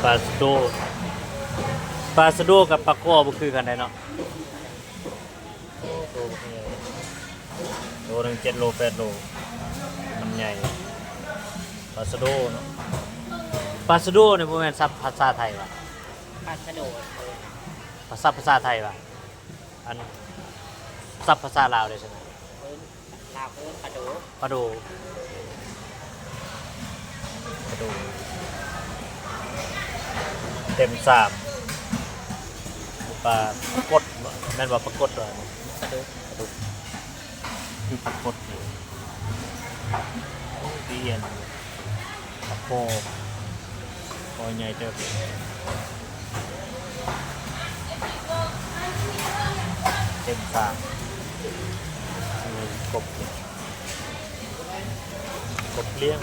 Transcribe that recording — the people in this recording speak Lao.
ປາສະໂດ ປາສະໂດກັບປາຄໍ່ບໍ່ຄືກັນໃດເນາະ. ໂຕບັກໃຫຍ່ ໂຕໜຶ່ງເຈັດໂລ ແປດໂລ ມັນໃຫຍ່. ປາສະໂດເນາະ ປາສະໂດນີ້ບໍ່ແມ່ນສັບພາສາໄທຫວາ? ປາສະໂດ ພາສາ ພາສາໄທຫວາ? ອັນສັບພາສາລາວເດ້ຊັ້ນນະ? ລາວເອີ້ນປາໂດ ປາໂດ ປາໂດ ເຕັມສາມ. ປາ ປາກົດ ແມ່ນບໍ່? ປາກົດຫວາ? ປາໂດ ປາໂດ ຄືປາກົດນີ້ ໂອ້ຍ ຕີອຽນ ປາຄໍ່ ຄໍ່ໃຫຍ່ເຕີບ ເຕັມສາມ. ນີ້ກົບ ກົບລ້ຽງ